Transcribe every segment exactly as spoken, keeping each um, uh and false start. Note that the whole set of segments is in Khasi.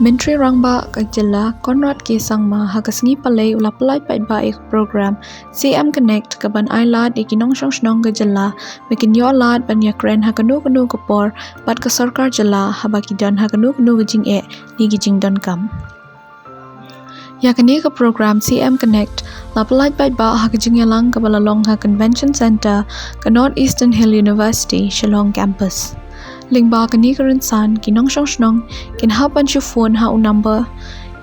Myntri Rangbah ka Jylla Conrad K Sangma ha ka sngi Palei u la pyllait paidbah ïa ka program C M Connect kaban ai lad ïa ki nongshong shnong ka jylla ba kin ïoh lad ban ïakren ha kano kano ka por bad ka sorkar jylla haba ki don ha kano kano ka jingeh ne ki jingdonkam. Ïa kane ka program C M Connect la pyllait paidbah ha ka jingïalang kaba la long ha Convention Centre ka North Eastern Hill University Shillong Campus. Lyngba kane ka rynsan ki nongshong shnong kin hap ban shu phone ha u number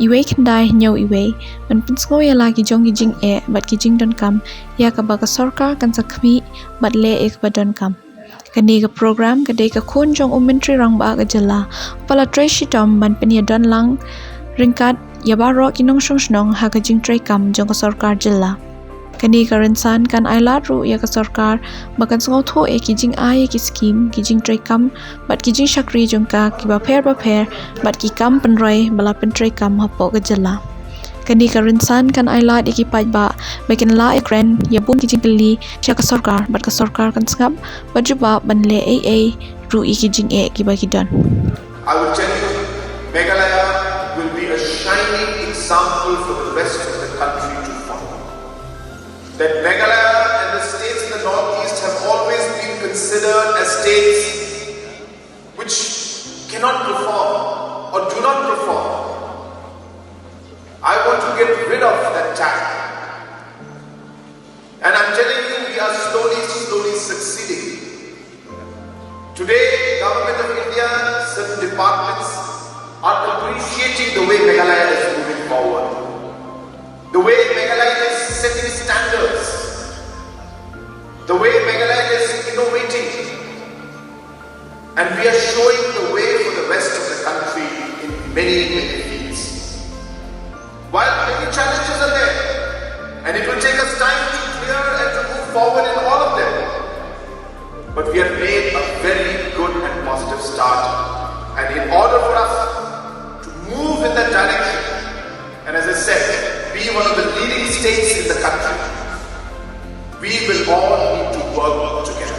uwei khyndai hynñiew uwei ban pynsngew ïa la ki jong ki jingeh bad ki jingdonkam ïa kaba ka sorkar kan sa khmih bad leh ïa kaba donkam. Kane ka program ka dei ka khun jong u Myntri Rangbah ka jylla uba la trei shitom ban pynïadon lang ryngkat ïa baroh ki nongshong shnong ha ka jingtrei kam jong ka sorkar jylla. Kane ka rynsan kan ai lad ruh ïa ka sorkar ba kan sngewthuh ïa ki jingai ïa ki skim, ki jingtrei kam bad ki jingshakri jong ka kiba pher ba pher bad ki kam pynroi ba la pyntrei kam hapoh ka jylla. Kane ka rynsan kan ai lad ïa ki paidbah ba kin lah ïakren ïa bun ki jingkylli sha ka sorkar bad ka sorkar kan sngap bad jubab ban leh ei ei ruh ïa ki jingeh kiba ki don. I will tell you, Meghalaya will be a shining example for the rest of the country to follow. That Meghalaya and the states in the Northeast have always been considered as states which cannot perform or do not perform. I want to get rid of that tag. And I'm telling you, we are slowly, slowly succeeding. Today, Government of India, certain departments are appreciating the way Meghalaya is moving forward, the way Meghalaya is setting standards, the way Meghalaya is innovating. And we are showing the way for the rest of the country in many, many fields. While many challenges are there, and it will take us time to clear and to move forward in all of them, but we have made a very good and positive start. And in order for us to move in that direction, and as I said, be one of the leading states in the country, we will all need to work together.